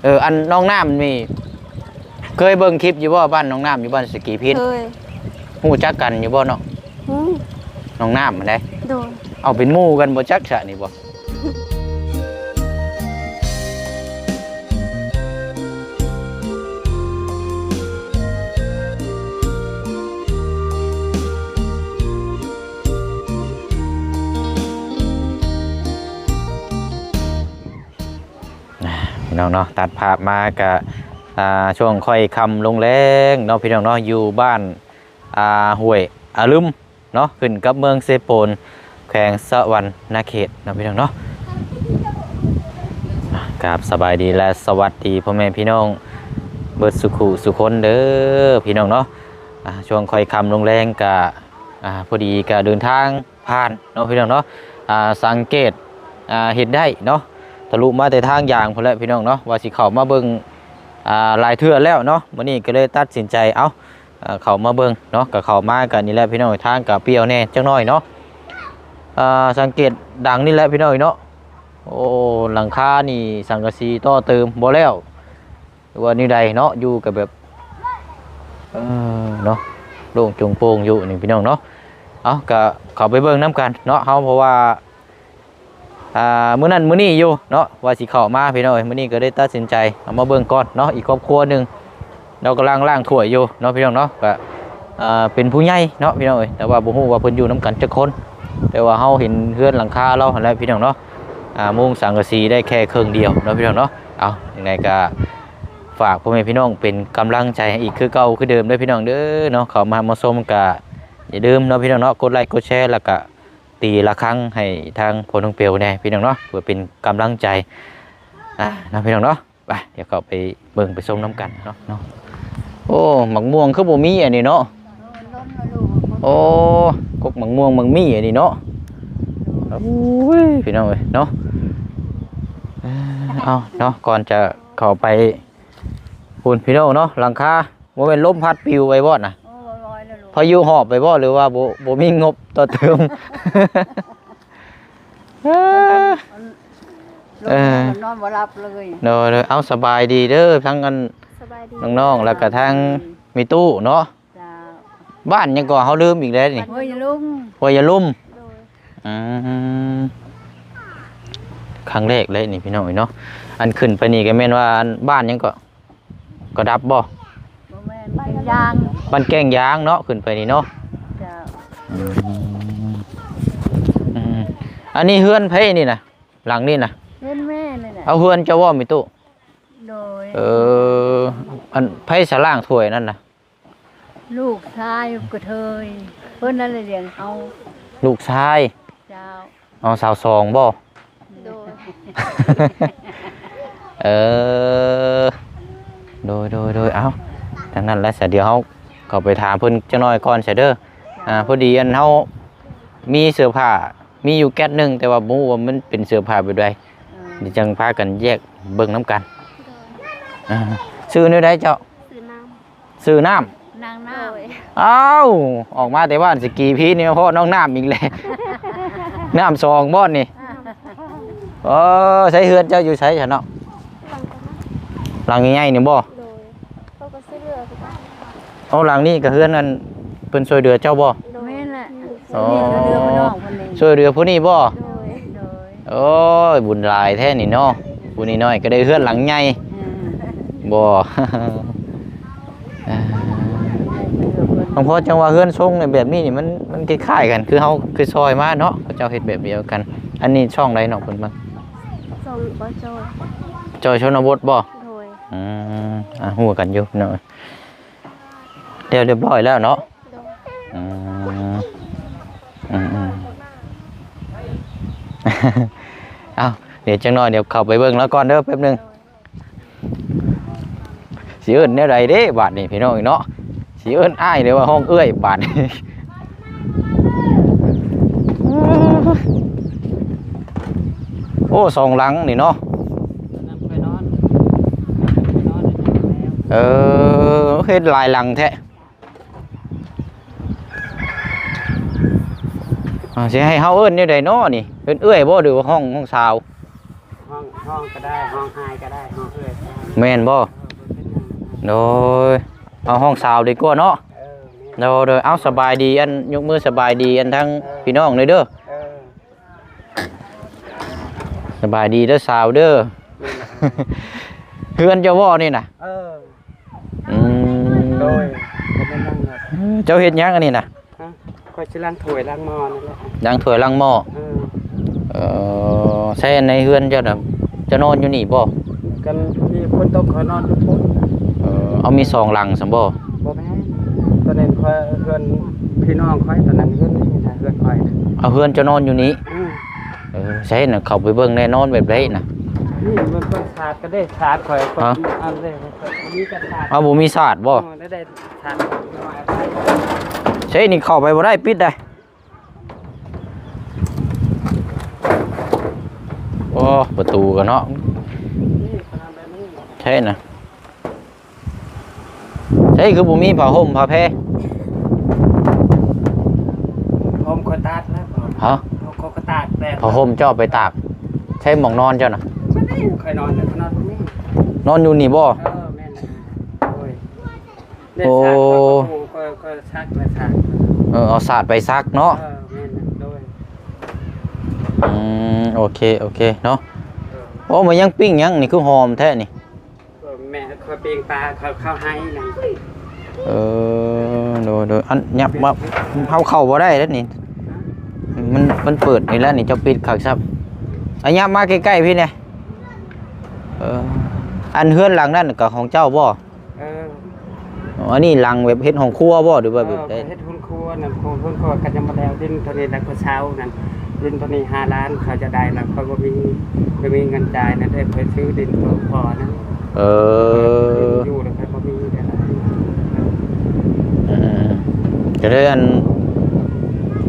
ເອີ ອັນນ້ອງນ້ຳນີ້ ເຄີຍເບິ່ງຄລິບຢູ່ບໍ່? ບ້ານນ້ອງນ້ຳຢູ່ບ້ານສະກີພິນ ເຄີຍ. ຮູ້ຈັກກັນຢູ່ບໍ່ເນາະ? ຮູ້. ນ້ອງນ້ຳຫັ້ນໃດ? ໂດຍ. ເອົາ ເປັນໝູ່ກັນບໍ່ຈັກຊະນີ້ບໍ່? ພີ່ນ້ອງເນາະ ຕັດພາບມາກະ ອ່າ ຊ່ວງຄ່ອຍຄ່ຳລົງແລງເນາະ ພີ່ນ້ອງເນາະ ຢູ່ບ້ານ ອ່າ ຫ້ວຍອາລຶມ ເນາະ ຂຶ້ນກັບເມືອງເຊໂປນ ແຂວງສະຫວັນນະເຂດເນາະ ພີ່ນ້ອງເນາະ. ກາບສະບາຍດີ ແລະ ສະຫວັດດີພໍ່ແມ່ພີ່ນ້ອງເບິດສຸຂູສຸຄົນເດີ ພີ່ນ້ອງເນາະ. ອ່າ ຊ່ວງຄ່ອຍຄ່ຳລົງແລງກະ ອ່າ ພໍດີກະເດີນທາງຜ່ານເນາະ ພີ່ນ້ອງເນາະ. ອ່າ ສັງເກດ ອ່າ ເຫັນໄດ້ເນາະ ທະລຸມາແຕ່ທາງຢາງພຸ້ນແຫຼະ ພີ່ນ້ອງເນາະ ວ່າຊິເຂົ້າມາເບິ່ງ ອ່າ ຫຼາຍເທື່ອແລ້ວເນາະ. ມື້ນີ້ກະເລີຍຕັດສິນໃຈ ເອົາ ເຂົ້າມາເບິ່ງເນາະ. ກະເຂົ້າມາກະນີ້ແຫຼະ ພີ່ນ້ອງ ທາງກະປ່ຽວແດ່ຈັກໜ້ອຍເນາະ. ອ່າ ສັງເກດດັງນີ້ແຫຼະ ພີ່ນ້ອງເນາະ. ໂອ້ ຫຼັງຄານີ້ສັງກະສີຕໍ່ເຕີມບໍ່ແລ້ວ ຫຼືວ່າແນວໃດເນາະ ຢູ່ກະແບບ ເອີ ເນາະ ໂລ່ງໂຈງໂປ່ງຢູ່ນີ້ ພີ່ນ້ອງເນາະ. ເອົາ ກະເຂົ້າໄປເບິ່ງນຳກັນເນາະ ເຮົາ ເພາະວ່າ ອ່າ ມື້ນັ້ນມື້ນີ້ຢູ່ເນາະ ວ່າຊິເຂົ້າມາ ພີ່ນ້ອງເອີຍ. ມື້ນີ້ກະໄດ້ຕັດສິນໃຈເອົາມາເບິ່ງກ່ອນເນາະ ອີກຄອບຄົວໜຶ່ງ ລາວກຳລັງລ້າງຖ້ວຍຢູ່ເນາະ ພີ່ນ້ອງເນາະ. ກະ ອ່າ ເປັນຜູ້ໃຫຍ່ເນາະ ພີ່ນ້ອງເອີຍ ແຕ່ວ່າບໍ່ຮູ້ວ່າເພິ່ນຢູ່ນຳກັນຈັກຄົນ ແຕ່ວ່າເຮົາເຫັນເຮືອນຫຼັງຄາລາວຫັ້ນແຫຼະ ພີ່ນ້ອງເນາະ. ອ່າ ມຸງສັງກະສີໄດ້ແຄ່ເຄິ່ງດຽວເນາະ ພີ່ນ້ອງເນາະ. ເອົາ ຈັ່ງໃດກະຝາກພໍ່ແມ່ພີ່ນ້ອງເປັນກຳລັງໃຈໃຫ້ອີກຄືເກົ່າຄືເດີມເດີ ພີ່ນ້ອງເດີເນາະ. ເຂົ້າມາຮັບມາຊົມກະຢ່າລືມເນາະ ພີ່ນ້ອງເນາະ ກົດໄລກົດແຊ ແລ້ວກະ ຕີລະຄັງໃຫ້ທາງພໍ່ນ້ອງເປວແດ່ ພີ່ນ້ອງເນາະ ເພື່ອເປັນກຳລັງໃຈ ອ່າ ເນາະ ພີ່ນ້ອງເນາະ. ໄປ ດຽວເຂົ້າໄປເບິ່ງໄປຊົມນຳກັນເນາະ ເນາະ. ໂອ້ ໝາກມ່ວງຄືບໍ່ມີອັນນີ້ເນາະ. ໂອ້ ກົກໝາກມ່ວງໝາກມີອັນນີ້ເນາະ. ໂອ້ຍ ພີ່ນ້ອງເອີຍເນາະ. ເອີ ເອົາເນາະ ກ່ອນຈະເຂົ້າໄປພຸ້ນ ພີ່ນ້ອງເນາະ ຫຼັງຄາ ບໍ່ແມ່ນລົມພັດປິວໄປບໍ່ນະ? ໂອ້ ລອຍແລ້ວລູກ. ພາຍຸຫອບໄປບໍ່ ຫຼືວ່າບໍ່ ບໍ່ມີງົບຕໍ່ເຕີມ? ເອີ ເອີ ນອນບໍ່ຫຼັບເລີຍ. ໂດຍໆ. ເອົາ ສະບາຍດີເດີ ທັງອັນ ສະບາຍດີ ນ້ອງໆ ແລ້ວກະທັງ ສະບາຍດີ ມີຕູ້ເນາະ. ເຈົ້າ. ບ້ານຫຍັງເກາະ ເຮົາລືມອີກແລ້ວນີ້? ຫ້ວຍຍາລຸ່ມ. ຫ້ວຍຍາລຸ່ມ. ໂດຍ. ອືມ ຄັ້ງແລກເລີຍນີ້ ພີ່ນ້ອງເອີຍເນາະ. ອັນຂຶ້ນໄປນີ້ກະແມ່ນວ່າ ອັນ ບ້ານຫຍັງເກາະ? ກະດັບບໍ່? ບໍ່ແມ່ນ ແກ້ງຢາງ. ບ້ານແກ້ງຢາງເນາະ ຂຶ້ນໄປນີ້ເນາະ. ເຈົ້າ. ອືມ ອືມ ອັນນີ້ເຮືອນໃຜນີ້ນະ? ຫຼັງນີ້ນະ ເຮືອນແມ່ນີ້ແຫຼະ. ເອົາ ເຮືອນເຈົ້າບໍ່ ມີຕູ້? ໂດຍ. ເອີ ອັນໃຜສະລ້າງຖ້ວຍນັ້ນນະ? ລູກຊາຍກະເທີຍ ເພິ່ນນັ້ນລະລ້ຽງເຮົາ. ລູກຊາຍ? ເຈົ້າ. ເອົາ ຊາວສອງບໍ່? ໂດຍ. ເອີ ໂດຍໆໆ. ເອົາ ຈັ່ງນັ້ນແຫຼະຊະ ດຽວເຮົາເຂົ້າໄປຖາມເພິ່ນຈັກໜ້ອຍກ່ອນຊະເດີ. ອ່າ ພໍດີອັນເຮົາມີເສື້ອຜ້າ ມີຢູ່ແກັດໜຶ່ງ ແຕ່ວ່າບໍ່ຮູ້ວ່າມັນເປັນເສື້ອຜ້າແບບໃດ. ເອີ ດຽວຈັ່ງພາກັນແຍກເບິ່ງນຳກັນ. ໂດຍ. ອ່າ ຊື່ແນວໃດເຈົ້າ? ຊື່ນ້ຳ. ຊື່ນ້ຳ. ນາງນ້ຳ. ໂດຍ. ອ້າວ ອອກມາແຕ່ບ້ານສະກີພີນີ້ ມາພໍ້ນ້ອງນ້ຳອີກແລ້ວ. ນ້ຳສອງບ່ອນນີ້. ເອີ ໃສເຮືອນເຈົ້າຢູ່ໃສຊະເນາະ? ຫຼັງໃຫຍ່ໆນີ້ບໍ່? ໂດຍ. ເຂົາກະຊ່ວຍເຫຼືອຄືກັນ. ໂອ້ ຫຼັງນີ້ກະເຮືອນອັນເພິ່ນຊ່ວຍເຫຼືອເຈົ້າບໍ່? ໂດຍ. ແມ່ນແຫຼະ. ອໍ ຊ່ວຍເຫຼືອພີ່ນ້ອງເພິ່ນນີ້ ຊ່ວຍເຫຼືອຜູ້ນີ້ບໍ່? ໂດຍ. ໂດຍ. ໂອ້ຍ ບຸນຫຼາຍແທ້ນີ້ເນາະ ຜູ້ນ້ອຍໆກະໄດ້ເຮືອນຫຼັງໃຫຍ່. ອືມ ບໍ່ ເອີ ຫຼວງພໍ່ ຈັ່ງວ່າເຮືອນຊົງແບບນີ້ນີ້ ມັນ ມັນຄ້າຍໆກັນ ຄືເຮົາເຄີຍຊ່ອຍມາເນາະ ເຂົາເຈົ້າເຮັດແບບດຽວກັນ. ອັນນີ້ຊ່ອງໃດນ້ອງເພິ່ນເບິ່ງ? ຊ່ອງບໍ່ຈ້ອຍ ຈ້ອຍຊົນນະບົດບໍ່? ໂດຍ. ອືມ ອ່າ ຮູ້ກັນຢູ່ເນາະ. ແລ້ວຮຽບຮ້ອຍແລ້ວເນາະ? ໂດຍ. ອືມ ອືມໆ ເອົ້າ ດຽວຈັກໜ້ອຍ ດຽວເຂົ້າໄປເບິ່ງລາວກ່ອນເດີ ແປັບໜຶ່ງ. ຊິເອີ້ນແນວໃດເດ້ບາດນີ້ ພີ່ນ້ອງເນາະ? ຊິເອີ້ນອ້າຍ ຫຼືວ່າຮ້ອງເອື້ອຍບາດນີ້? ໂອ້ ສອງຫຼັງນີ້ເນາະ. ເອີ ເຮັດຫຼາຍຫຼັງແທ້. ອ່າ ຊິໃຫ້ເຮົາເອີ້ນແນວໃດເນາະນີ້? ເອີ້ນເອື້ອຍບໍ່ ຫຼືວ່າຮ້ອງ ຮ້ອງສາວ? ຮ້ອງ ຮ້ອງກະໄດ້ ຮ້ອງອ້າຍກະໄດ້ ຮ້ອງເອື້ອຍກະໄດ້. ແມ່ນບໍ່? ໂດຍ ເອົາຫ້ອງສາວດີກວ່າເນາະ. ເອີ ໂດຍ ໂດຍ ເອົາ ສະບາຍດີ ອັນ ຍົກມືສະບາຍດີ ອັນ ທັງ ເອີ ພີ່ນ້ອງເດີ. ເອີ ສະບາຍດີເດີສາວເດີ. ແມ່ນລະ. ເຮືອນເຈົ້າບໍ່ນີ້ນະ? ເອີ ອືມ ໂດຍ ກໍແມ່ນນັ້ນແຫຼະ. ເຈົ້າເຮັດຫຍັງອັນນີ້ນະ? ຮະ? ຂ້ອຍຊິລ້າງຖ້ວຍລ້າງໝໍ້ນັ້ນແຫຼະ. ລ້າງຖ້ວຍລ້າງໝໍ້. ເອີ ເອີ ໃຊ້ໃນເຮືອນເຈົ້ານະ ເຈົ້ານອນຢູ່ນີ້ບໍ່? ກັນມີຝົນຕົກຂ້ອຍນອນຢູ່ພຸ້ນ. ເອີ ເອົາ ມີສອງຫຼັງຊັ້ນບໍ່? ບໍ່ແມ່ນ ຕອນນັ້ນຂ້ອຍ ເຮືອນພີ່ນ້ອງຂ້ອຍ ຕອນນັ້ນເຮືອນນີ້ນະ ເຮືອນຂ້ອຍນະ. ເອົາ ເຮືອນເຈົ້ານອນຢູ່ນີ້? ອືມ. ເອີ ໃຊ້ນະ ເຂົ້າໄປເບິ່ງແດ່ ນອນແບບໃດນະ? ນີ້ມັນເປັນສາດກໍໄດ້ ສາດຂ້ອຍ ຮະ? ອັນເດ້ ມີແຕ່ສາດ. ເອົາ ບໍ່ມີສາດບໍ່? ເອີ ໄດ້ ໃຊ່ ນີ້ເຂົ້າໄປບໍ່ໄດ້ ປິດໄດ້. ໂອ້ ປະຕູກໍເນາະ ໃຊ່ນະ. ໃຊ່ ຄືບໍ່ມີຜ້າຫົ່ມຜ້າແພ? ຫົ່ມຂ້ອຍຕາກແລ້ວ. ຮະ? ຫົ່ມຂ້ອຍກໍຕາກແລ້ວ. ຜ້າຫົ່ມເຈົ້າໄປຕາກໃສ່ໝ່ອງນອນເຈົ້ານະ? ຂ້ອຍນອນ ຂ້ອຍນອນຢູ່ນີ້. ນອນຢູ່ນີ້ບໍ່? ເອີ ແມ່ນ. ໂອ້ຍ. ໂອ້ ໄດ້ສາດ ຂ້ອຍກໍ ຂ້ອຍ ຂ້ອຍຊັກ ໄປຊັກ. ເອີ ເອົາສາດໄປຊັກເນາະ. ເອີ ແມ່ນນະ ໂດຍ. ອືມ ໂອເຄ ໂອເຄເນາະ. ເອີ ໂອ້ ມາຍັງ ປີ້ງຫຍັງນີ້ ຄືຫອມແທ້ນີ້? ເອີ ແມ່ຂ້ອຍປີ້ງປາ ເຂົາ ເຂົາໃຫ້ນະ. ເອີ ໂດຍ ໂດຍ ອັນຫຍັບມາ ເຮົາເຂົ້າບໍ່ໄດ້ເດ້ນີ້. ຮະ? ມັນ ມັນເປີດນີ້ແຫຼະນີ້ ເຈົ້າປິດຄັກຊ້ຳ. ອັນຫຍັບມາໃກ້ໆ ພີ້ແດ່. ເອີ ອັນເຮືອນຫຼັງນັ້ນກໍຂອງເຈົ້າບໍ່? ເອີ ອັນນີ້ຫຼັງແບບເຮັດຫ້ອງຄົວບໍ່ ຫຼືວ່າແບບໃດ? ເອີ ເຮັດຫ້ອງຄົວນັ້ນ ຂອງເພິ່ນກໍ ກໍຍັງບໍ່ແລ້ວ. ດິນໂຕນີ້ແຫຼະ ກໍເຊົ່ານັ້ນ ດິນໂຕນີ້ຫ້າລ້ານ ເຂົາຈະໄດ້ລະ ຂ້ອຍບໍ່ມີ ບໍ່ມີເງິນຈ່າຍນັ້ນເດ້ ຂ້ອຍຊື້ດິນຂອງພໍ່ນັ້ນ. ເອີ ຢູ່ແລ້ວຂ້ອຍບໍ່ມີເດ້. ເອີ ກໍເລີຍ ອັນ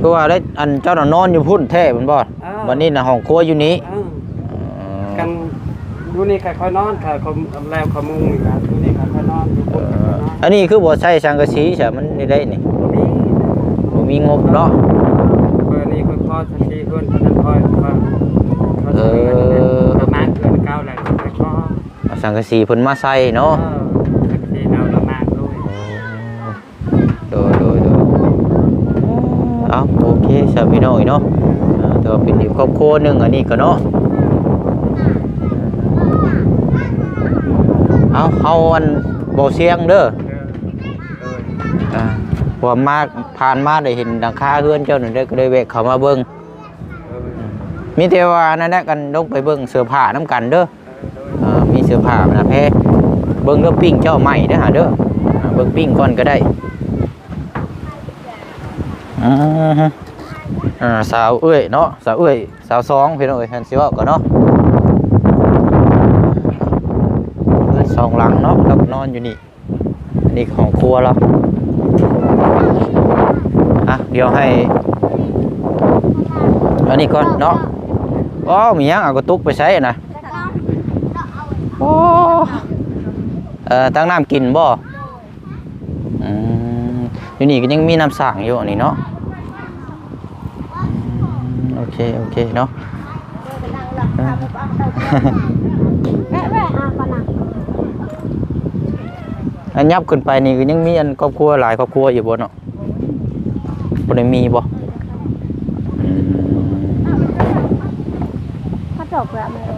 ຄືວ່າໄດ້ ອັນ ເຈົ້ານະນອນຢູ່ພຸ້ນແທ້ແມ່ນບໍ່? ເອີ ບັດນີ້ນະຫ້ອງຄົວຢູ່ນີ້. ເອີ ເອີ ກັນຢູ່ນີ້ກໍຄ່ອຍນອນ ກໍຄ່ອຍແລ້ວຄ່ອຍມຸງນີ້ ກໍຢູ່ນີ້ກໍຄ່ອຍນອນ ຢູ່ພຸ້ນກໍຄ່ອຍນອນ. ເອີ ອັນນີ້ຄືບໍ່ໃສ່ສັງກະສີຊະ ມັນໄດ້ນີ້? ບໍ່ມີ ບໍ່ມີງົບເນາະ. ເອີ ອັນນີ້ຂ້ອຍຂໍສັງກະສີເຮືອນເທົ່ານັ້ນ ຂ້ອຍວ່າ ເອີ ເຂົາມາເຮືອນເກົ່າແລ້ວ ຂ້ອຍຂໍ ເອົາສັງກະສີເພິ່ນມາໃສ່ເນາະ. ເອີ ສັງກະສີເກົ່າລະມາໂດຍ ໂດຍ ໂດຍ ໂດຍ. ເອົາ ໂອເຄຊະພີ່ນ້ອງເນາະ. ເອີ ຖືວ່າເປັນອີກຄອບຄົວໜຶ່ງອັນນີ້ກໍເນາະ. ເອົາ ເຮົາ ອັນ ບໍ່ສຽງເດີ. ເອີ ເອີ ອ່າ ເພາະວ່າມາ ຜ່ານມາໄດ້ເຫັນຫຼັງຄາເຮືອນເຈົ້ານັ້ນເດ້ ກໍເລີຍແວະເຂົ້າມາເບິ່ງ. ເອີ ມີແຕ່ວ່ານັ້ນແຫຼະ ກັນລົງໄປເບິ່ງເສື້ອຜ້ານຳກັນເດີ. ເອີ ມີເສື້ອຜ້ານະແພ ເບິ່ງເດີ ປີ້ງເຈົ້າໃໝ່ເດີຫາເດີ. ອ່າ ເບິ່ງປີ້ງກ່ອນກໍໄດ້. ອືມ ອ່າ ສາວເອື້ອຍເນາະ ສາວເອື້ອຍ ສາວສອງ ພີ່ນ້ອງເອີຍ ຄັນຊິເວົ້າກໍເນາະ. ເຮືອນສອງຫຼັງເນາະ ລາວກໍນອນຢູ່ນີ້. ອັນນີ້ຫ້ອງຄົວລາວ. ອ່ະ ດຽວໃຫ້ ອັນນີ້ກ່ອນເນາະ. ໂອ້ ມີຫຍັງ ເອົາກະຕຸກໄປໃສນະ? ໂອ້ ເອີ ຕັກນ້ຳກິນບໍ່? ອືມ ຢູ່ນີ້ກໍຍັງມີນ້ຳສ້າງຢູ່ອັນນີ້ເນາະ. ອືມ ໂອເຄ ໂອເຄເນາະ. ອັນຍັບຂຶ້ນໄປນີ້ກໍຍັງມີອັນຄອບຄົວຫຼາຍຄອບຄົວຢູ່ບໍ່ເນາະ? ບໍ່ໄດ້ມີບໍ່? ອືມ ເຂົາເຈົ້າເກືອບແລ້ວ.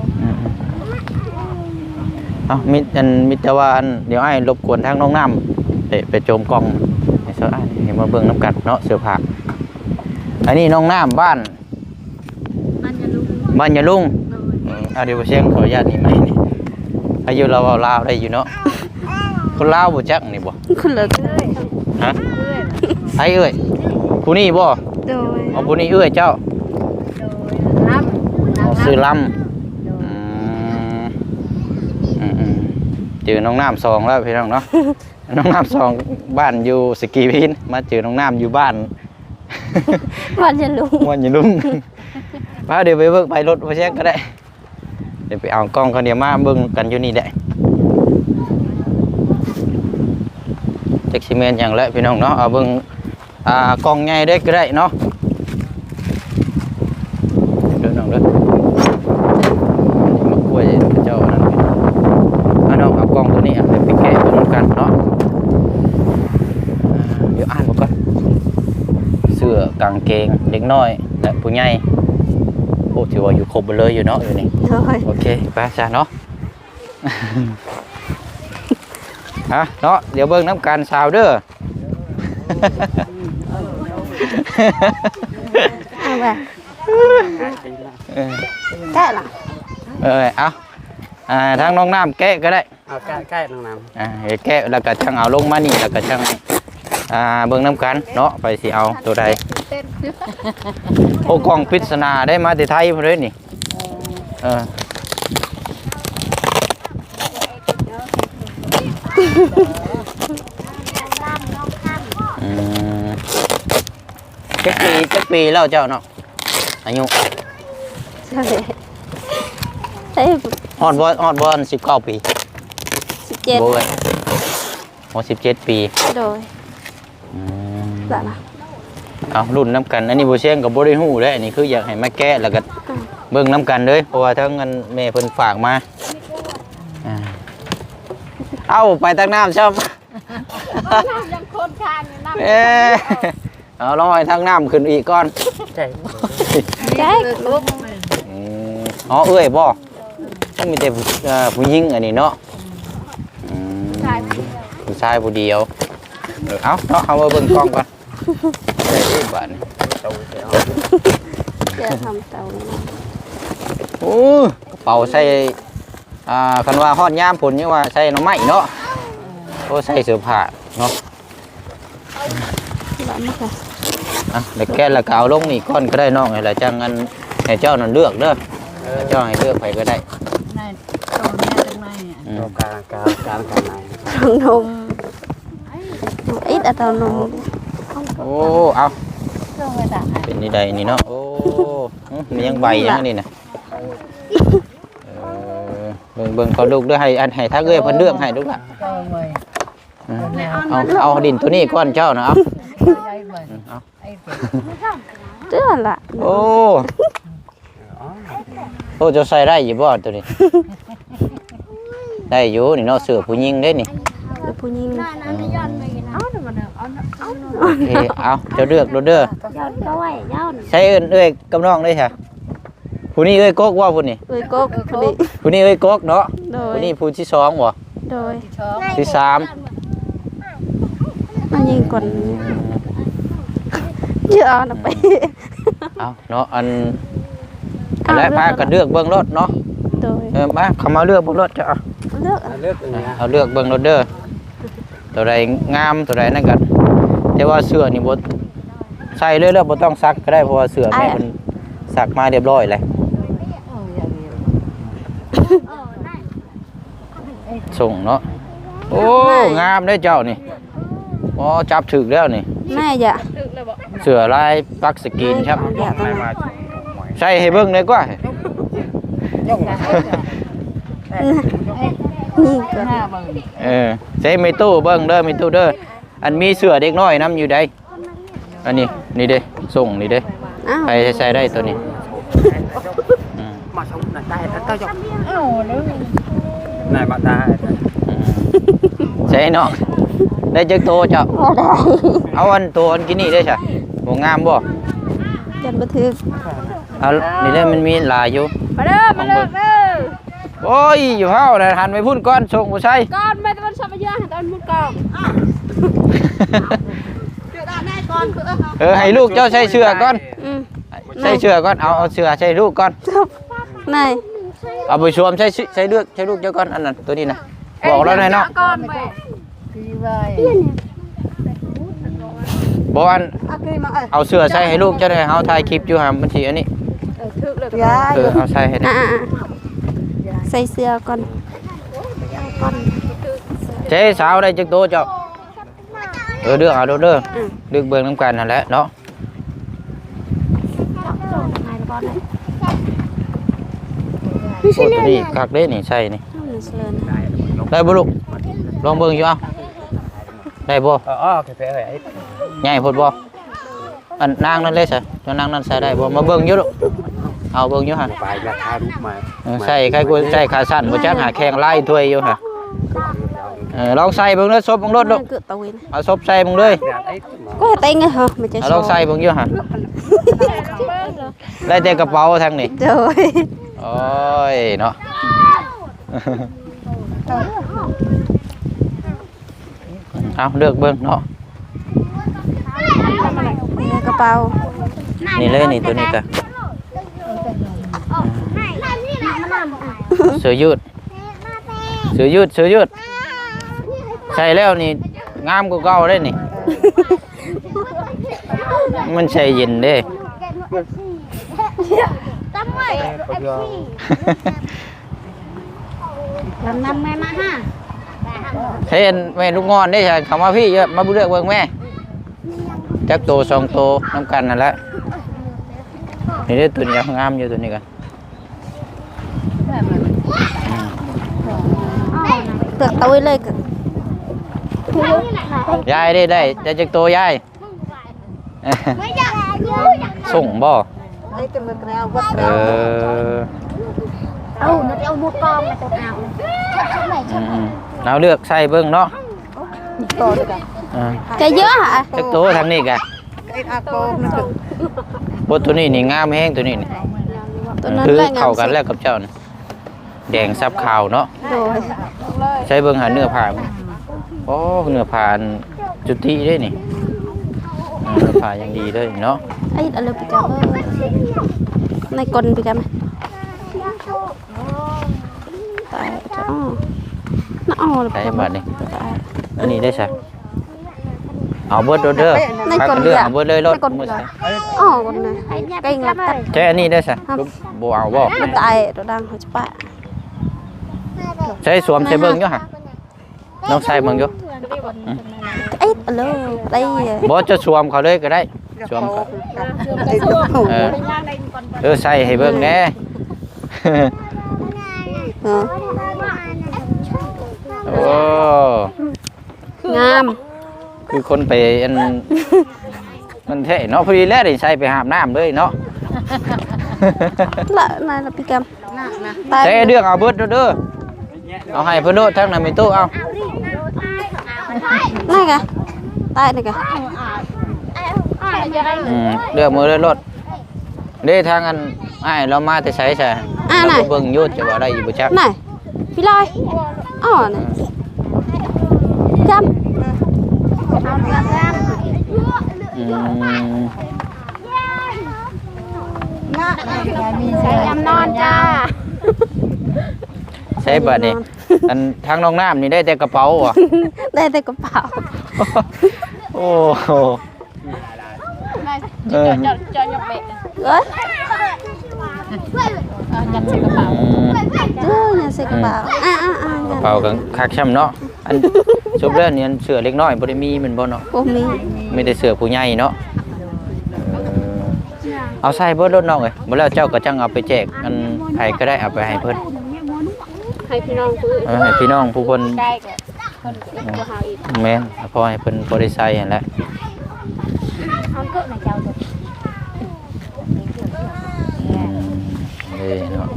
ອືມໆ ເອົ້າ ມີ ອັນ ມີແຕ່ວ່າ ອັນ ດຽວອ້າຍລົບກວນທາງນ້ອງນ້ຳ ໄປ ໄປໂຈມກ່ອງໃຫ້ຊາວອ້າຍ ໃຫ້ມາເບິ່ງນຳກັນເນາະ ເສື້ອຜ້າ. ອັນນີ້ນ້ອງນ້ຳບ້ານ ບ້ານຍາລຸງ ບ້ານຍາລຸງ. ໂດຍ ອືມ ອ່າ ດຽວບໍ່ແຊງ ຂໍອະນຸຍາດນີ້ໄມນີ້ ອາຍຸລາວເວົ້າລາວໄດ້ຢູ່ເນາະ. ຄົນລາວບໍ່ຈັກນີ້ບໍ່? ຄົນລາວ. ຮະ? ໃຜເອື້ອຍ? ຜູ້ນີ້ບໍ່? ໂດຍ ເອົາ ຜູ້ນີ້ເອື້ອຍເຈົ້າ? ໂດຍ ລຳ. ເອົາ ຊື່ລຳ. ໂດຍ ອືມ ອືມໆ ເຈີນ້ອງນ້ຳສອງແລ້ວພີ່ນ້ອງເນາະ. ນ້ອງນ້ຳສອງ ບ້ານຢູ່ສະກີພີນ ມາເຈີນ້ອງນ້ຳຢູ່ບ້ານ ບ້ານຍາລຸງ ບ້ານຍາລຸງ. ມາ ດຽວໄປເບິ່ງ ໄປລົດບໍ່ແຊງກໍໄດ້. ດຽວໄປເອົາກ້ອງກ່ອນ ດຽວມາເບິ່ງກັນຢູ່ນີ້ແຫຼະ. ຈັກຊິແມ່ນຫຍັງແຫຼະພີ່ນ້ອງເນາະ. ເອົາເບິ່ງ ອ່າ ກ່ອງໃຫຍ່ເດ້ກໍໄດ້ເນາະ. ເດີນ້ອງເດີ ມາກ້ວຍເຂົາເຈົ້ານັ້ນ ມານ້ອງ ເອົ ກາງເກງເດັກນ້ອຍ ແລະ ຜູ້ໃຫຍ່. ໂອ້ ຖືວ່າຢູ່ຄົບເບິດເລີຍຢູ່ເນາະ ຢູ່ນີ້. ໂດຍ. ໂອເຄ ໄປຊະເນາະ. ຮະ ເນາະ ດຽວເບິ່ງນຳກັນສາວເດີ. ເອົາແບບ ເອີ ແກະລະ ເອີ ເອົາ ອ່າ ທາງນ້ອງນ້ຳແກະກໍໄດ້. ເອົາ ແກະ ແກະນ້ອງນ້ຳ ອ່າ ແກະແລ້ວກໍຈັ່ງເອົາລົງມານີ້ ແລ້ວກໍຈັ່ງ ອ່າ ເບິ່ງນຳກັນເນາະ ໃຜຊິເອົາໂຕໃດ. ໂອ້ ກ່ອງປິດສະໜາໄດ້ມາແຕ່ໄທພຸ້ນເດ້ນີ້. ເອີ ອືມ ຈັກປີ ຈັກປີແລ້ວເຈົ້າເນາະ ອາຍຸ? ຮອດບໍ່ ຮອດບໍ່ ສິບເກົ້າປີ? ສິບເຈັດ ບໍ່ເອີຍ. ຫົກສິບເຈັດປີ. ໂດຍ. ອືມ ລະລະ ເອົາ ລຸ້ນນຳກັນ. ອັນນີ້ບໍ່ຊຽງກໍບໍ່ໄດ້ຮູ້ເດ້ ອັນນີ້ຄືຢາກໃຫ້ມາແກະ ແລ້ວກໍ ອືມ ເບິ່ງນຳກັນເລີຍ ເພາະວ່າທາງອັນແມ່ເພິ່ນຝາກມາ. ອ່າ ເອົາ ໄປຕັກນ້ຳຊ້ຳ. ນ້ຳຍັງຄົນຄ້າງຢູ່ ນ້ຳ ເອີ ເອົາ ລອງໃຫ້ທາງນ້ຳຂຶ້ນອີກກ່ອນ. ໃຈ ໃຈ ອືມ ອໍ ເອື້ອຍບໍ່? ຕ້ອງມີແຕ່ ເອີ ຜູ້ຍິງອັນນີ້ເນາະ. ອືມ ຜູ້ຊາຍຜູ້ດຽວ ຜູ້ຊາຍຜູ້ດຽວ. ເອີ ເອົາເນາະ ເຮົາມາເບິ່ງກ້ອງກ່ອນ. ເອີ ບາດນີ້ ເຈົ້າທຳເຕົາ. ໂອ້ ກະເປົາໃສ່ ອ່າ ຄັນວ່າຮອດຍາມຝົນຍັງວ່າໃສ່ໜໍ່ໄມ້ເນາະ. ໂອ້ ໃສ່ເສື້ອຜ້າເນາະ. ອ່ະ ແລ້ວແກະແລ້ວກໍເອົາລົງນີ້ກ່ອນກໍໄດ້ນ້ອງ ແລ້ວຈັ່ງອັນໃຫ້ເຈົ້ານັ້ນເລືອກເດີ. ເຈົ້າໃຫ້ເລືອກໃຜກໍໄດ້. ອືມ ກາງ ກາງ ກາງ ກາງ ຂອງນົມ ເອົາອິດ ເອົາເຕົ້ານົມ. ໂອ້ ເອົາ ເປັນນີ້ໃດນີ້ເນາະ. ໂອ້ ຫຶ ມີຫຍັງໃບຫຍັງອັນນີ້ນະ. ເອີ ເບິ່ງ ເບິ່ງກ່ອນລູກເດີ ໃຫ້ ອັນ ໃຫ້ທາງເອື້ອຍເພິ່ນເລືອກໃຫ້ລູກລະ. ເອີ ເອົາ ເອົາດິນໂຕນີ້ກ່ອນເຈົ້ານະ. ເອົາ ເອົາ ເທື່ອລະ. ໂອ້ ໂອ້ ເຈົ້າໃສ່ໄດ້ຢູ່ບໍ່ໂຕນີ້? ໄດ້ຢູ່ນີ້ເນາະ ເສື້ອຜູ້ຍິງເດ້ນີ້. ເສື້ອຜູ້ຍິງ. ອືມ ໂອເຄ ເອົາ ເຈົ້າເລືອກໂລດເດີ. ໃສ່ເອີ້ນເອື້ອຍກັບນ້ອງເດ້ຊະ. ຜູ້ນີ້ເອື້ອຍກົກບໍ່ ຜູ້ນີ້? ເອື້ອຍກົກ ຜູ້ນີ້ ຜູ້ນີ້ເອື້ອຍກົກເນາະ. ໂດຍ. ຜູ້ນີ້ຜູ້ທີສອງບໍ່? ໂດຍ. ທີສາມ ມາຍິງກ່ອນ. ເອີ ເອົານຳໄປ. ເອົາເນາະ ອັນ ເອົາ ແລະ ພາກັນເລືອກເບິ່ງໂລດເນາະ. ໂດຍ. ເອີ ມາ ເຂົ້າມາເລືອກເບິ່ງໂລດເຈົ້າ. ເລືອກ ເລືອກ ເອົາເລືອກເບິ່ງໂລດເດີ. ໂຕໃດງາມ ໂຕໃດນັ້ນກໍ ແຕ່ວ່າເສື້ອນີ້ບໍ່ ໃສ່ເລີຍ ແລ້ວບໍ່ຕ້ອງຊັກກໍໄດ້ ເພາະວ່າເສື້ອແມ່ເພິ່ນຊັກມາຮຽບຮ້ອຍແລ້ວ. ສົ່ງເນາະ. ໂອ້ ງາມເດ້ເຈົ້ານີ້. ອໍ ຈັບຖືກແລ້ວນີ້. ແມ່ຢະ ເສື້ອລາຍປັກສະກຣີນຄັບ. ໃສ່ໃຫ້ເບິ່ງໄດ້ກວ່າ. ນີ້ກໍ ເອີ ໃສ່ແມ່ຕູ້ເບິ່ງເດີ ແມ່ຕູ້ເດີ. ອັນມີເສື້ອເດັກນ້ອຍນຳຢູ່ໃດ. ອັນນີ້ ນີ້ເດ້ ສົ່ງນີ້ເດ້. ອ້າວ ໃສ່ ໃສ່ໄດ້ໂຕນີ້. ອືມ ມາສົ່ງນະໄດ້ ເອົາເລີຍ ນາຍມາໄດ້. ອືມ ໃສ່ເນາະ. ໄດ້ຈັກໂຕເຈົ້າ? ບໍ່ໄດ້. ເອົາອັນໂຕອັນກີ້ນີ້ເດ້ຊະ. ບໍ່ງາມບໍ່? ຍັງບໍ່ຖືກ. ເອົາ ນີ້ເດ້ ມັນມີຫຼາຍຢູ່. ມາເດີ ມາເລືອກເດີ. ໂອ້ຍ ຢ່າເວົ້ານະ ຫັນໄປພຸ້ນກ່ອນ ສົ່ງຜູ້ຊາຍກ່ອນ. ແມ່ຕາວັນສັບປະຍາ ຕາວັນມຸດກ່ອນ. ເອີ ໃຫ້ລູກເຈົ້າໃສ່ເສື້ອກ່ອນ. ອືມ ໃສ່ເສື້ອກ່ອນ. ເອົາ ເອົາເສື້ອໃສ່ລູກກ່ອນ. ນາຍ ເອົາໄປສວມໃສ່ ໃສ່ເລືອກ ໃສ່ລູກເຈົ້າກ່ອນ. ອັນນັ້ນ ໂຕນີ້ນະ ບອກລາວແດ່ເນາະ. ບໍ່ ອັນ ເອົາເສື້ອໃສ່ໃຫ້ລູກເຈົ້າແດ່. ເຮົາຖ່າຍຄລິບຢູ່ຫາ ມັນຊິອັນນີ້. ເອີ ຖືກແລ້ວ. ເອີ ເອົາໃສ່ໃຫ້ແດ່. ອ່າໆ ໃສ່ເສື້ອກ່ອນ. ເຈົ້ສາວ ໄດ້ຈັກໂຕເຈົ້າ? ເອີ ເລືອກເອົາໂລດເດີ. ອືມ ເລືອກເບິ່ງນຳກັນຫັ້ນແຫຼະເນາະ. ໂອ້ ໂຕນີ້ຄັກເດ້ນີ້ ໃສ່ນີ້. ໄດ້ບໍ່ລູກ? ລອງເບິ່ງຢູ່. ເອົາ ໄດ້ບໍ່? ເອີ ເອີ ໃຫຍ່ໂພດບໍ່? ອັນນາງນັ້ນເລີຍຊະ ເຈົ້ານາງນັ້ນໃສ່ໄດ້ບໍ່? ມາເບິ່ງຢູ່ລູກ. ເອົາເບິ່ງຢູ່ຫັ້ນ. ໄປລະ ຖ່າຍຮູບມາ. ເອີ ໃສ່ ໃສ່ຂາສັ້ນບໍ່ຈັກ ຫາແຂ່ງລາຍຖ້ວຍຢູ່ຫາ. ເອີ ລອງໃສ່ເບິ່ງເດີ ສົບເບິ່ງໂລດລູກ ເກີດຕະເວນ ເອົາສົບໃສ່ເບິ່ງເດີ ກໍເຕັງເອີ ມັນຈະ ເອົາລອງໃສ່ເບິ່ງຢູ່ຫັ້ນ ໄດ້ແຕ່ກະເປົາທາງນີ້ ໂດຍ ໂອ້ຍເນາະ ເອົາເລືອກເບິ່ງເນາະ ເລືອກກະເປົາ ນີ້ເລີຍນີ້ ໂຕນີ້ກະ ເສື້ອຍືດ ເສື້ອຍືດ ເສື້ອຍືດ ໃສ່ແລ້ວນີ້ງາມກວ່າເກົ່າເດ້ນີ້ ມັນໃສ່ເຢັນເດ້ ນຳແມ່ມາຫາ ເຫັນແມ່ລູກອ່ອນເດ້ ເຂົ້າມາພີ້ເດີ ມາເລືອກເບິ່ງແມ່ ຈັກໂຕ ສອງໂຕ ນຳກັນຫັ້ນແຫຼະ ນີ້ເດ້ ໂຕນີ້ງາມຢູ່ ໂຕນີ້ກະ ເລືອກເອົາເລີຍ ຍາຍເດ້ ໄດ້ ໄດ້ຈັກໂຕຍາຍ? ສົ່ງບໍ່? ເອີ ເອົາ ເອົາໝວກກອງມາຕົກເອົາ ອືມ ເອົາເລືອກໃສ່ເບິ່ງເນາະ ກະເຍອະ ຈັກໂຕທາງນີ້ກະ ໂອ້ ໂຕນີ້ນີ້ງາມແຮງ ໂຕນີ້ນີ້ ໂຕນັ້ນແຫຼະ ຄືເຂົ້າກັນແລ້ວກັບເຈົ້ານີ້ ແດງສັບຂາວເນາະ ໂດຍ ໃສ່ເບິ່ງຫາເນື້ອຜ້າ ໂອ້ ເນື້ອຜ້າອັນຈຸຕິເດ້ນີ້ ເນື້ອຜ້າຢ່າງດີເລີຍເນາະ ໄອ້ເອົາເລີຍ ປີກາມ ໃນກົ້ນປີກາມ ຕາຍ ອໍ ໜ້າ ອໍ ໄດ້ບາດນີ້ ຕາຍ ອັນນີ້ໄດ້ຊະ ເອົາເບິດໂລດເດີ ໃນກ້ອນ ເລືອກເອົາເບິດເລີຍໂລດ ໃນກ້ອນ ອໍ ກ້ອນນະ ເກັ່ງລະ ໃຊ້ອັນນີ້ໄດ້ຊະ ບໍ່ເອົາບໍ່ ມັນຕາຍ ໂຕດັງເຮົາຈະປະ ໃຊ້ສວມໃສ່ເບິ່ງຢູ່ຫະ ລອງໃສ່ເບິ່ງຢູ່ ເອີ ເອົາເລີຍ ບໍ່ ຈະສວມເຂົ້າເລີຍກໍໄດ້ ສວມເຂົ້າ ເອີ ເອີ ໃສ່ໃຫ້ເບິ່ງແດ່ ໂອ້ ງາມ ຄືຄົນໄປອັນ ມັນແທ້ເນາະ ພໍດີແລ້ວໄດ້ໃສ່ໄປຫາບນ້ຳເລີຍເນາະ ລະນາຍລະປີກຳ ແຕ່ເລືອກເອົາເບິດໂລດເດີ ເອົາໃຫ້ເພິ່ນໂລດ ທັງນຳແມ່ຕູ້ ເອົາ ນັ້ນກະ ຕາຍນັ້ນກະ ອືມ ເລືອກເອົາເລີຍໂລດ ເດ້ ທາງອັນອ້າຍລາວມາແຕ່ໃສຊະ? ອ່າ ລາວກໍເບິ່ງຢູ່ ຈະວ່າໄດ້ຢູ່ບໍ່ຈັກ ນັ້ນ ພີ່ລອຍ ອໍ ນັ້ນ ຈຳ ອືມ ໃສ່ຈຳນອນຈ້າ ໃສ່ບາດນີ້ ອັນທາງນ້ອງນ້ຳນີ້ໄດ້ແຕ່ກະເປົາບໍ່? ໄດ້ແຕ່ກະເປົາ ໂອ້ໂຫ ເອີ ເຈົ້າ ເຈົ້າ ເຈົ້າຍົກເບະ ເອີ ເອີ ຍັດໃສ່ກະເປົາ ອືມ ເອີ ຍັດໃສ່ກະເປົາ ອືມ ອ່າໆໆ ກະເປົາກໍຄັກຊ່ຳເນາະ ອັນ ສົບແລ້ວນີ້ ອັນເສື້ອເດັກນ້ອຍບໍ່ໄດ້ມີແມ່ນບໍ່ເນາະ? ບໍ່ມີ ມີແຕ່ເສື້ອຜູ້ໃຫຍ່ເນາະ ເອີ ເອົາໃສ່ເບິດໂລດນ້ອງເອີຍ ບໍ່ແລ້ວເຈົ້າກໍຈັ່ງເອົາໄປແຈກ ອັນໃຜກໍໄດ້ເອົາໄປໃຫ້ເພິ່ນ ໃຫ້ພີ່ນ້ອງຜູ້ອື່ນ ເອີ ໃຫ້ພີ່ນ້ອງຜູ້ເພິ່ນ ໃກ້ກໍ ເພິ່ນເຮັດກວ່າເຮົາອີກ ແມ່ນ ພໍໃຫ້ເພິ່ນພໍໄດ້ໃຊ້ຫັ້ນແຫຼະ ເອົາເກີບໃຫ້ເຈົ້າເດີ ອືມ ເດ້ເນາະ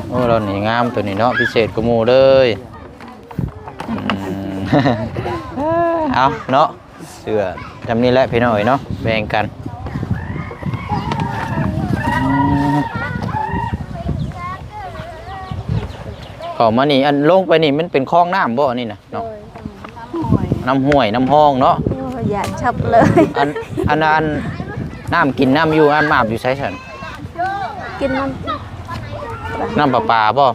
ໂອ້ ລາວນີ້ງາມໂຕນີ້ເນາະ ພິເສດກວ່າໝູ່ເລີຍ ອືມ ເອົາເນາະ ເສື້ອຈຳນີ້ແຫຼະພີ່ນ້ອງເອີຍເນາະ ແບ່ງກັນ ອືມ ເຂົ້າມານີ້ ອັນລົງໄປນີ້ມັນເປັນຄອງນ້ຳບໍ່ ອັນນີ້ນະ? ເນາະ ໂດຍ ນ້ຳຫ້ວຍ ນ້ຳຮອງເນາະ ໂອ້ຍ ຢ້ານຊັບເລີຍ ອັນ ອັນ ອັນ ນ້ຳກິນນ້ຳຢູ່ ນ້ຳອາບຢູ່ໃສຊັ້ນ? ກິນນ້ຳ ນ້ຳປະປາບໍ່?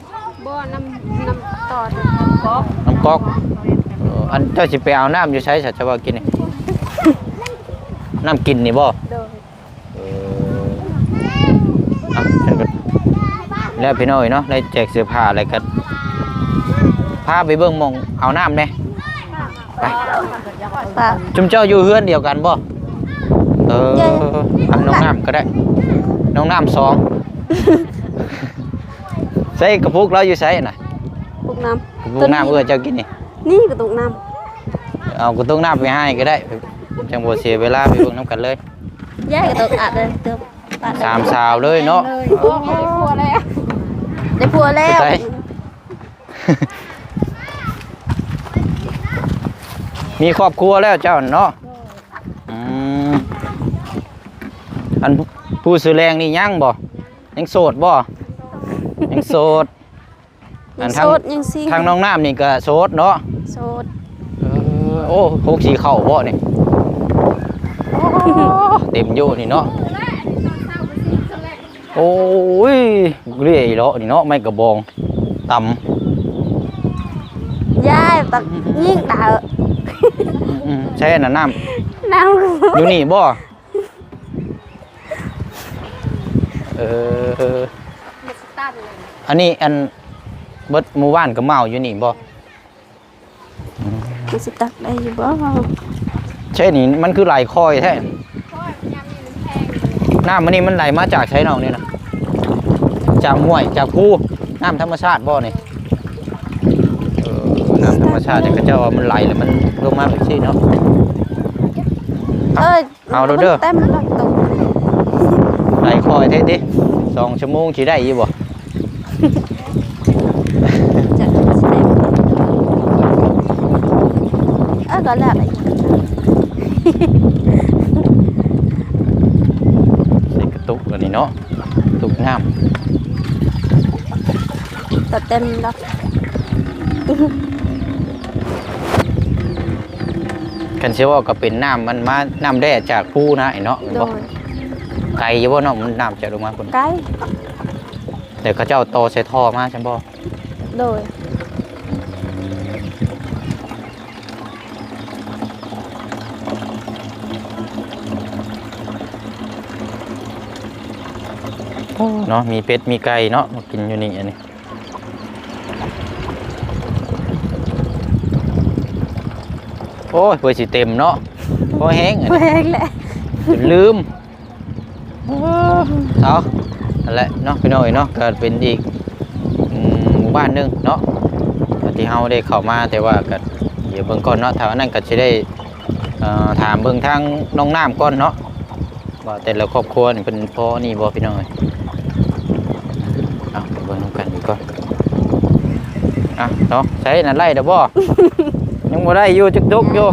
ບໍ່ ນ້ຳ ນ້ຳຕໍ່ ນ້ຳກອກ ນ້ຳກອກ ເອີ ອັນເຈົ້າຊິໄປເອົານ້ຳຢູ່ໃສຊັ້ນ ເຈົ້າວ່າກິນນີ້? ນ້ຳກິນນີ້ບໍ່? ໂດຍ ເອີ ອ່ະ ຊັ້ນກໍແລ້ວພີ່ນ້ອງເອີຍເນາະ ໄດ້ແຈກເສື້ອຜ້າແລ້ວກໍພາໄປເບິ່ງໝ່ອງເອົານ້ຳແດ່ ໄປ ປະ ຊຸມເຈົ້າຢູ່ເຮືອນດຽວກັນບໍ່? ເອີ ເອີ ອ່ະ ນ້ອງນ້ຳກໍໄດ້ ນ້ອງນ້ຳສອງ ໃສ່ກະປຸກລາວຢູ່ໃສນະ? ປຸກນ້ຳ ກະປຸກນ້ຳ ເອື້ອຍເຈົ້າກິນນີ້ ນີ້ກະຕຸກນ້ຳ ເອົາກະຕຸກນ້ຳໄປໃຫ້ກໍໄດ້ ຈັ່ງບໍ່ເສຍເວລາ ໄປເບິ່ງນຳກັນເລີຍ ຍາຍກໍຕ້ອງອາບເລີຍ ເຕີມ ສາມສາວເລີຍເນາະ ໂອ້ໂຫ ໄດ້ຜົວແລ້ວ ໄດ້ຜົວແລ້ວ ໄປ ໄປ ມີຄອບຄົວແລ້ວເຈົ້າເນາະ? ໂດຍ. ອືມ ອັນຜູ້ຊື່ແລງນີ້ຍັງບໍ່? ຍັງໂສດບໍ່? ຍັງໂສດ. ອັນ ຍັງໂສດ ທາງ ຍັງຊິງ ທາງນ້ອງນ້ຳນີ້ກໍໂສດເນາະ? ໂສດ. ເອີ ໂອ້ ຫົກສີ່ເຂົ້າບໍ່ນີ້? ໂອ້ ເຕັມຢູ່ນີ້ເນາະ. ໂອ້ຍ ເລື່ອຍເລາະນີ້ເນາະ ໄມ້ກະບອງຕຳ. ຍາຍ ຕັກຍິງດາວ. ອືມ ໃຊ້ອັນນັ້ນນ້ຳ ນ້ຳ ຢູ່ນີ້ບໍ່? ເອີ ອັນນີ້ ອັນເບິດໝູ່ບ້ານກໍເມົາຢູ່ນີ້ບໍ່? ມັນຊິຕັກໄດ້ຢູ່ບໍ່? ໃຊ່ນີ້ ມັນຄືໄຫຼຄ່ອຍແທ້. ນ້ຳມັນນີ້ມັນໄຫຼມາຈາກໃສນ້ອງນີ້ນະ? ຈາກຫ້ວຍ ຈາກພູ? ນ້ຳທຳມະຊາດບໍ່ນີ້? ເອີ ນ້ຳທຳມະຊາດ ເຂົາເຈົ້າວ່າມັນໄຫຼແລ້ວມັນລົງມາແບບຊີ້ເນາະ. ເອີ ເອົາໂລດເດີ ເຕັມແລ້ວໂຕ. ໄຫຼຄ່ອຍແທ້ຕິ ສອງຊົ່ວໂມງຊິໄດ້ຢູ່ບໍ່? ເອີ ກໍແລ້ວແຫຼະ ໃສ່ກະຕຸກອັນນີ້ເນາະ ຕຸກນ້ຳ ກໍເຕັມແລ້ວ. ຄັນຊິເວົ້າກໍເປັນນ້ຳມັນມາ ນ້ຳແລ່ຈາກພູນະໄອ້ເນາະ ແມ່ນບໍ່? ໂດຍ. ໄກຢູ່ບໍ່ນ້ອງ ມັນນ້ຳຈາກລົງມາພຸ້ນ? ໄກ. ແຕ່ເຂົາເຈົ້າຕໍ່ໃສ່ທໍ່ມາຊັ້ນບໍ່? ໂດຍ. ໂອ້ ເນາະ ມີເປັດມີໄກ່ເນາະ ມາກິນຢູ່ນີ້ ອັນນີ້. ໂອ້ຍ ເພື່ອຊິເຕັມເນາະ ພໍແຮງ ພໍແຮງແຫຼະ ຈົນລືມ. ເອົາ ນັ້ນແຫຼະເນາະ ພີ່ນ້ອງເອີຍເນາະ ກໍເປັນອີກ ອືມ ໝູ່ບ້ານໜຶ່ງເນາະ ທີ່ເຮົາໄດ້ເຂົ້າມາ ແຕ່ວ່າກໍດຽວເບິ່ງກ່ອນເນາະ ຖ້າອັນນັ້ນກໍຊິໄດ້ ເອີ ຖາມເບິ່ງທາງນ້ອງນ້ຳກ່ອນເນາະ ວ່າແຕ່ລະຄອບຄົວນີ້ເພິ່ນພໍນີ້ບໍ່ ພີ່ນ້ອງເອີຍ. ເອົາ ໄປເບິ່ງນຳກັນອີກກ່ອນ ອ່ະເນາະ. ໃສນັ້ນ ໄລ່ແລ້ວບໍ່? ຍັງບໍ່ໄດ້ຢູ່ ຈົກໆຢູ່.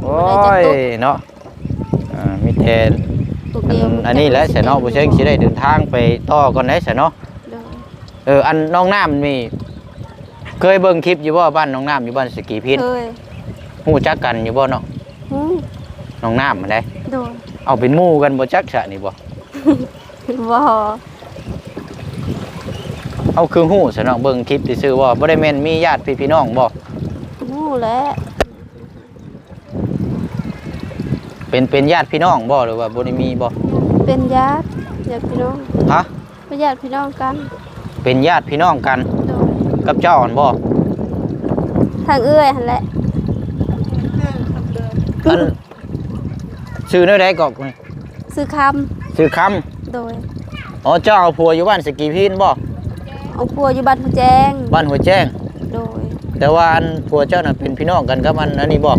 ໂອ້ຍ ເນາະ ອ່າ ມີແຕ່ອັນນີ້ແຫຼະຊະເນາະ ບໍ່ເຊີງຊິໄດ້ເດີນທາງໄປຕໍ່ກ່ອນໄດ໋ຊະເນາະ. ໂດຍ. ເອີ ອັນນ້ອງນ້ຳນີ້ ເຄີຍເບິ່ງຄລິບຢູ່ບໍ່ ບ້ານນ້ອງນ້ຳ ຢູ່ບ້ານສະກີພີນ? ເຄີຍ. ຮູ້ຈັກກັນຢູ່ບໍ່ນ້ອງ? ຮູ້. ນ້ອງນ້ຳຫັ້ນໃດ໋? ໂດຍ. ເອົາ ເປັນໝູ່ກັນບໍ່ຈັກຊະນີ້ບໍ່? ບໍ່. ເອົາ ຄືຮູ້ຊະນ້ອງ ເບິ່ງຄລິບຊື່ໆບໍ່? ບໍ່ໄດ້ແມ່ນມີຍາດພີ່ນ້ອງບໍ່? ຮູ້ແຫຼະ. ເປັນ ເປັນຍາດພີ່ນ້ອງບໍ່ ຫຼືວ່າບໍ່ໄດ້ມີບໍ່? ເປັນຍາດ ຍາດພີ່ນ້ອງ. ຮະ? ເປັນຍາດພີ່ນ້ອງກັນ. ເປັນຍາດພີ່ນ້ອງກັນ. ໂດຍ. ກັບເຈົ້າຫັ້ນບໍ່? ທາງເອື້ອຍຫັ້ນແຫຼະ. ອັນ ຊື່ແນວໃດກໍ? ຊື່ຄຳ. ຊື່ຄຳ. ໂດຍ. ອໍ ເຈົ້າເອົາຜົວຢູ່ບ້ານສະກີພີນບໍ່? ເອົາຜົວຢູ່ບ້ານຫົວແຈ້ງ. ບ້ານຫົວແຈ້ງ. ໂດຍ. ແຕ່ວ່າອັນຜົວເຈົ້ານັ້ນເປັນພີ່ນ້ອງກັນກັບອັນ ອັນນີ້ບໍ່?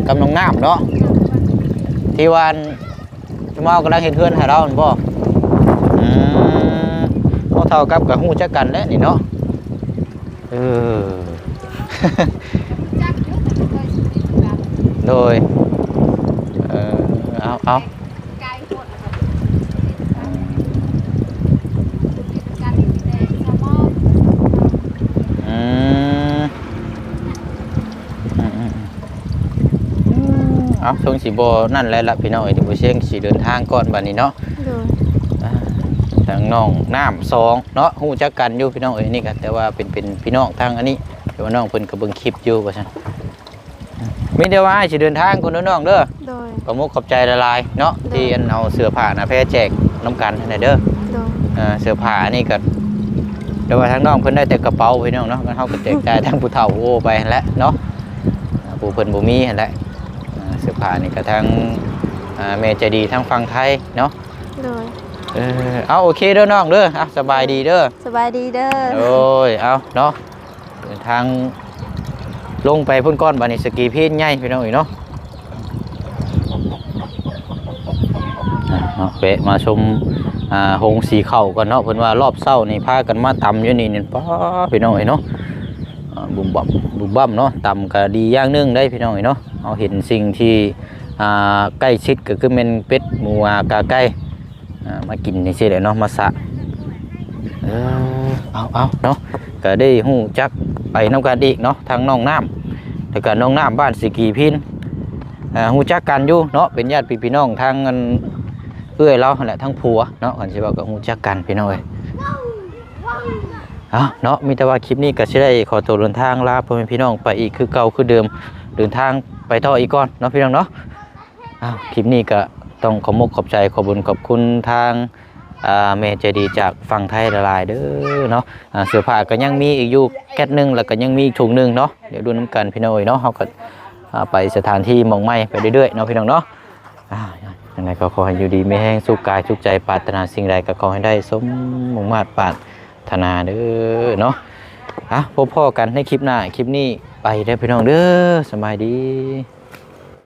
ກັບນ້ອງນ້ຳເນາະ ທີ່ວ່າອັນ ເຮົາກຳລັງເຮັດເຮືອນໃຫ້ລາວຫັ້ນບໍ່? ອືມ ເທົ່າກັບກໍຮູ້ຈັກກັນແຫຼະນີ້ເນາະ. ເອີ ໂດຍ ເອີ ເອົາ ເອົາ ອືມ ອືມ ອືມ ເອົາ ເຊິ່ງຊິບໍ່ນັ້ນແຫຼະລະ ພີ່ນ້ອງເອີຍ ດຽວບໍ່ເຊງຊິເດີນທາງກ່ອນບາດນີ້ເນາະ. ໂດຍ. ອ່າ ທາງນ້ອງນ້ຳສອງເນາະ ຮູ້ຈັກກັນຢູ່ພີ່ນ້ອງເອີຍ ນີ້ກໍແຕ່ວ່າເປັນ ເປັນພີ່ນ້ອງທາງອັນນີ້ ແຕ່ວ່ານ້ອງເພິ່ນກໍເບິ່ງຄລິບຢູ່ວ່າຊັ້ນ. ມີແຕ່ວ່າອ້າຍຊິເດີນທາງກ່ອນເດີນ້ອງເດີ. ໂດຍ. ຂອບມຸກຂອບໃຈຫຼາຍໆເນາະ ໂດຍ ທີ່ອັນເອົາເສື້ອຜ້າໜ້າແພແຈກນຳກັນຫັ້ນນະເດີ. ໂດຍ. ເອີ ເສື້ອຜ້າອັນນີ້ກໍ ແຕ່ວ່າທາງນ້ອງເພິ່ນໄດ້ແຕ່ກະເປົາພີ່ນ້ອງເນາະ ເຮົາກໍແຈກຈ່າຍທາງຜູ້ເຖົ້າໂອ້ໄປຫັ້ນແຫຼະເນາະ ຜູ້ເພິ່ນບໍ່ມີຫັ້ນແຫຼະ. ອ່າ ເສື້ອຜ້ານີ້ກໍທາງ ອ່າ ແມ່ໃຈດີທາງຝັ່ງໄທເນາະ. ໂດຍ. ເອີ ເອົາ ໂອເຄເດີນ້ອງເດີ ອ່ະ ສະບາຍດີເດີ. ສະບາຍດີເດີ. ໂດຍ. ເອົາເນາະ ເດີນທາງລົງໄປພຸ້ນກ່ອນ ບາດນີ້ສະກີພີນໃຫຍ່ພີ່ນ້ອງເອີຍເນາະ. ອ່ະ ເນາະ ແວະມາຊົມ ອ່າ ໂຮງສີເຂົ້າກ່ອນເນາະ ເພິ່ນວ່າລອບເຊົ້ານີ້ພາກັນມາຕຳຢູ່ນີ້ນີ້ ປ້າ ພີ່ນ້ອງເອີຍເນາະ. ບຸ້ມບັ້ມບຸ້ມບັ້ມເນາະ. ຕຳກໍດີຢ່າງໜຶ່ງໄດ໋ພີ່ນ້ອງເອີຍເນາະ, ເຮົາເຫັນສິ່ງທີ່ ອ່າ ໃກ້ຊິດກໍຄືແມ່ນເປັດ ໝູ ຫວາ ກາ ໄກ່ ອ່າ ມາກິນຈັ່ງຊີ້ແຫຼະເນາະ ມາສະ ເອີ ເອົາໆເນາະ, ກໍໄດ້ຮູ້ຈັກໄປນຳກັນອີກເນາະ ທັງນ້ອງນ້ຳ ແລ້ວກໍນ້ອງນ້ຳບ້ານສີກີພິນ ອ່າ ຮູ້ຈັກກັນຢູ່ເນາະ ເປັນຍາດພີ່ນ້ອງທາງອັນເອື້ອຍລາວຫັ້ນແຫຼະ ທາງຜົວເນາະ ຄັນຊິເວົ້າກໍຮູ້ຈັກກັນພີ່ນ້ອງເອີຍ. ເອົາເນາະ ມີແຕ່ວ່າຄລິບນີ້ກໍຊິໄດ້ຂໍຕົວເດີນທາງລາພໍ່ແມ່ພີ່ນ້ອງໄປອີກຄືເກົ່າຄືເດີມ, ເດີນທາງໄປຕໍ່ອີກກ່ອນເນາະພີ່ນ້ອງເນາະ. ເອົາ ຄລິບນີ້ກໍຕ້ອງຂອບມົກຂອບໃຈ ຂອບບຸນຂອບຄຸນທາງ ອ່າ ແມ່ໃຈດີຈາກຝັ່ງໄທຫຼາຍໆເດີເນາະ. ອ່າ ເສື້ອຜ້າກໍຍັງມີອີກຢູ່ແກັດໜຶ່ງ ແລ້ວກໍຍັງມີອີກຖົງໜຶ່ງເນາະ, ດຽວລຸ້ນນຳກັນພີ່ນ້ອງເອີຍເນາະ. ເຮົາກໍ ອ່າ ໄປສະຖານທີ່ໝ່ອງໃໝ່ໄປເລື້ອຍໆເນາະ ພີ່ນ້ອງເນາະ. ອ່າ ຈັ່ງໃດກໍຂໍໃຫ້ຢູ່ດີມີແຮງ ສຸກກາຍສຸກໃຈ ປາດຖະໜາສິ່ງໃດກໍຂໍໃຫ້ໄດ້ສົມມຸ່ງມາດປາດຖະໜາເດີເນາະ. ອ່ະ ພົບພໍ້ກັນໃນຄລິບໜ້າ ຄລິບນີ້ໄປເດີພີ່ນ້ອງເດີ, ສະບາຍດີ.